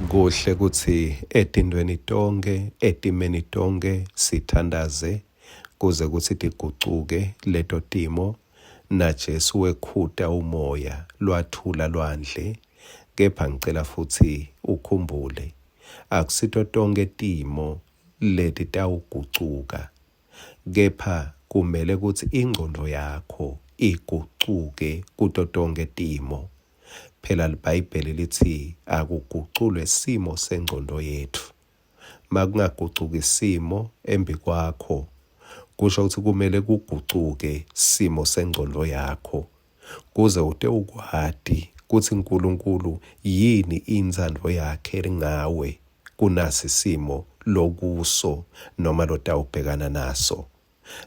Kuhle kutsi etintfweni tonkhe, etimeni tonkhe sithandaze kuze kutsi tigucuke leto timo. NaJesu wekhuta umoya, lwathula lwandle. Kepha ngicela futsi ukhumbule, akusito tonkhe timo letitawugucuka, kepha kumele kutsi ingcondvo yakho igucuke kuto tonkhe timo. Phela liBhayibheli litsi akuguculwe simo sengcondvo yetfu. Makungagucuki simo embikwakho, kusho kutsi kumele kugucuke simo sengcondvo yakho kuze utewukwati kutsi Nkulunkulu yini intsandvo yakhe ngawe kunasi simo lokuso noma lotawubhekana naso.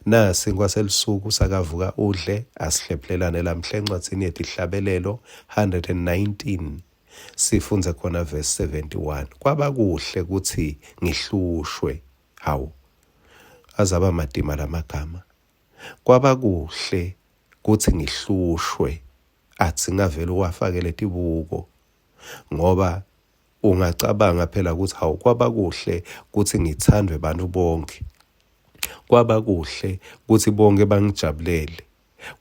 Nasinkwa selusuku sakavuka udle asihlephulelane lamhla encwadzini yetihlabelelo 119 sifundze khona verse 71 kwaba kuhle kutsi ngihlushwe hawu azaba matima lamagama kwaba kuhle kutsi ngihlushwe adzinga vele uwafakele tibuko ngoba ungacabanga phela ukuthi hawu kwaba kuhle kutsi ngithandwe bantfu bonkhe Kwaba kuhle kutsi bonkhe bangijabulele.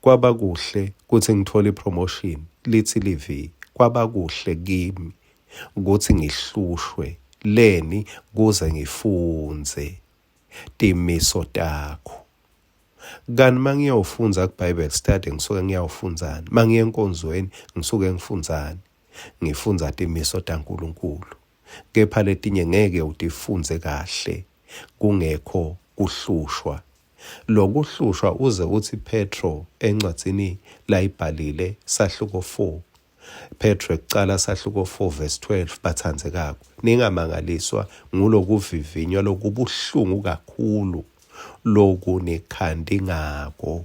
Kwaba kuhle kutsi ngitfole ipromotion, litsi livi. Kwaba kuhle kimi kutsi ngihlushwe leni kuze ngifundze timiso takho. Kanti uma ngiyawufundza ku-Bible study ngisuke ngiyawufundzani? Uma ngiya enkonzweni ngisuke ngifundzani? Ngifundza timiso taNkulunkulu. Kepha letinye ngeke utifundze kahle kungekho kuhlushwa. Lokuhlushwa uze utsi Phetro encwadzini layibhalile sahluko 4 Phetro ekucala sahluko 4 verse 12 batsandzekako ningamangaliswa ngulokuvivinywa lokubuhlungu kakhulu lokunikhandingako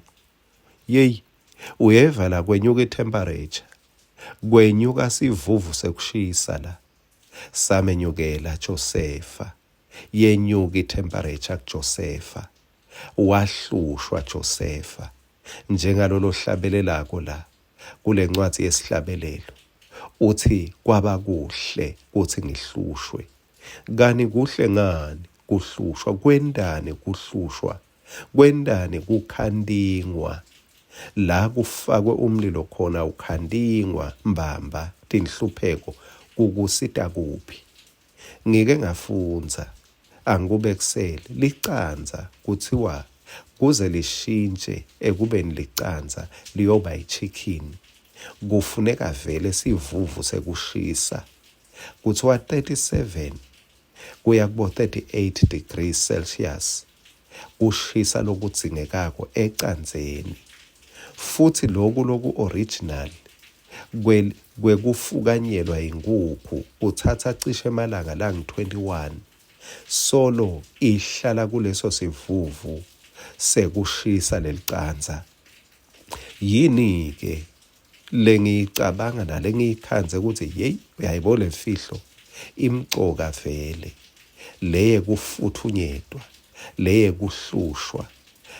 yeyi uyeva la kwenyuka itemperature kwenyuka sivuvu sekushisa la samenyukela Josefa Yenyuka itemperature kuJosefa. Wahlushwa Josefa. Njengalolo hlabelelako la kulencwadzi yesihlabelelo. Uthi kwaba kuhle kutsi ngihlushwe. Kani kuhle ngani kuhlushwa? Kwentani kuhlushwa? Kwentani kukhantingwa? La kufakwe umlilo khona ukhantingwa mbamba tinhlupheko kukusita kuphi? Ngike ngafundza, angikubekiseli, licandza kutsiwa kuze lishintshe ekubeni licandza liyoba yi-chicken, kufuneka vele sivuvu sekushisa, kutsiwa 37 kuya kubo 38 degrees Celsius kushisa lokudzingekako ecandzeni. Futsi loku loku-original Kwekufukanyelwa yinkhukhu kutsatsa cishe emalanga langu-21 solo ihlala kuleso sivuvu sekushisa lelicandza. Yini-ke lengiyicabanga nalengiyikhandze kutsi yeyi uyayibona lemfihlo imcoka vele leyekufutfunyetwa, leyekuhlushwa,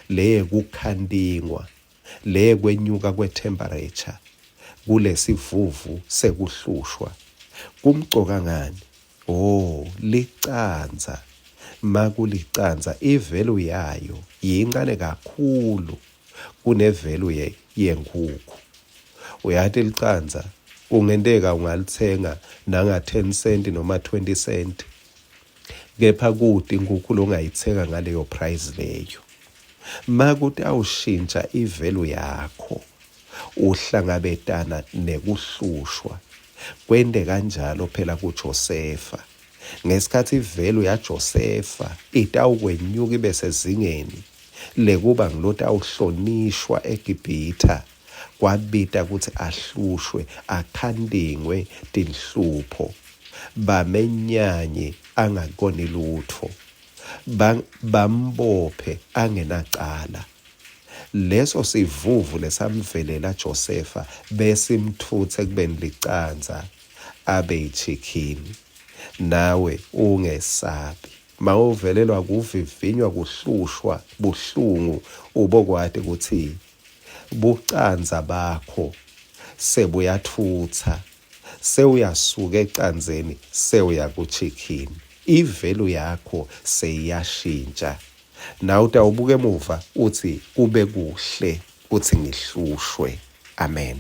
leyekukhantingwa Le kwenyuka kwe-temperature kulesivuvu sekuhlushwa kumcoka ngani? Oh, licandza makulicandza i-value yayo yincane kakhulu kune-value ye, yenkhukhu. Uyati licandza kungenteka ungalitsenga nanga 10 cent noma 20 cent kepha kute inkhukhu longayitsenga ngaleyo price leyo. Makutawushintsha i-value yakho uhlangabetana nekuhlushwa. Kwente kanjalo phela kuJosefa. Ngesikhatsi i-value yaJosefa itawukwenyuka ibe sezingeni lekuba ngulotawuhlonishwa eGibhitha, kwabita kutsi ahlushwe, akhantingwe tinhlupho, bamenyanye angakoni lutfo. Bambophe angenacala. Leso sivuvu lesamvelela Josefa besimtfutse ekubeni licandza abe yichikhini. Nawe ungesabi. Mawuvelelwa kuvivinywa, kuhlushwa, buhlungu, ubokwati kutsi bucandza bakho sebuyatfutsa. Sewuyasuka ecandzeni sewuya ku-chicken. I-value yakho seyiyashintsha. Nawe utawubuka emuva utsi kube kuhle kutsi ngihlushwe. Amen.